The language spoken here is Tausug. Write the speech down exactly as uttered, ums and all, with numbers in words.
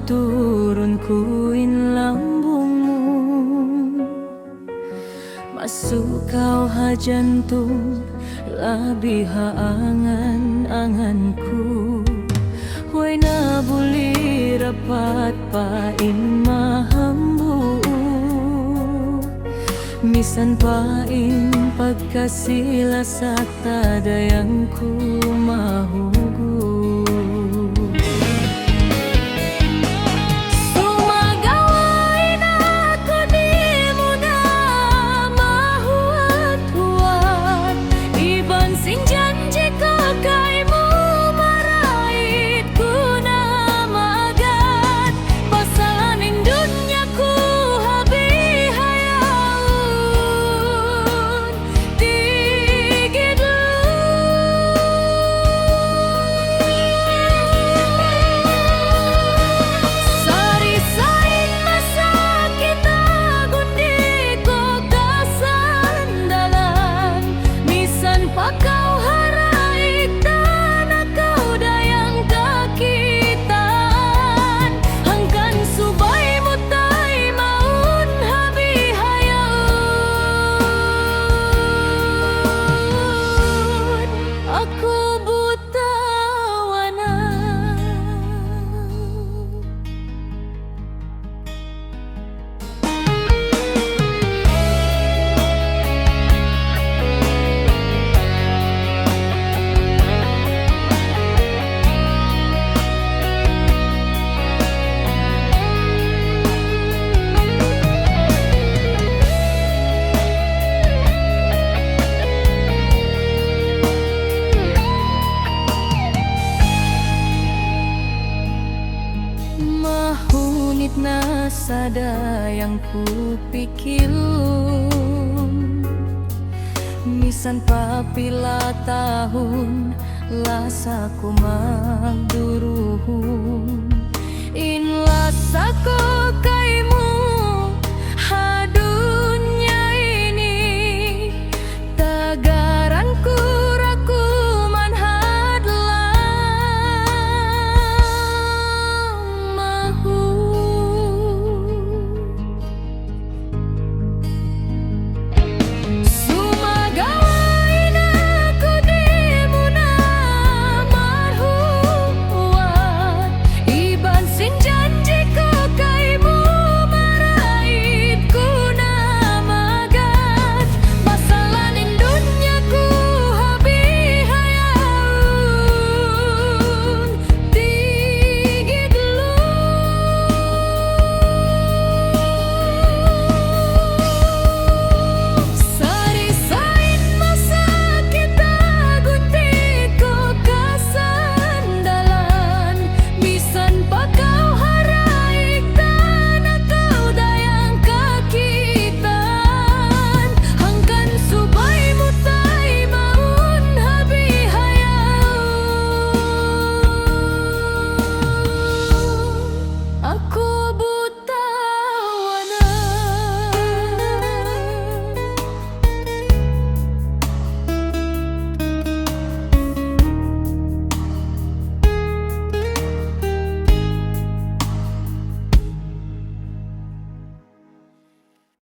Turun ku in lambung mu, masuuk kaw ha jantung, labi ha angan-angan ku. Way na buli rapat pa in mahambuuk, misan pa in pagkasi-lasa ta, dayn ku mahugut. Sumagawa' in aku di' mu na mahuwat-huwat, iban sin janji' ku kaymu marayaw ku na maagad. Pasalan in dunya ku ha bihaun, tigidlun. Sari-sari masakit agun di' ku kasandalan, misan pa kaw ha raitan aku dayn kakitaan, hangkan subay mu taymaun ha bihaun, aku butawan na. Mahunit na sa dayn ku pikilun, misan pa pila tahun lasa ku magduruhun.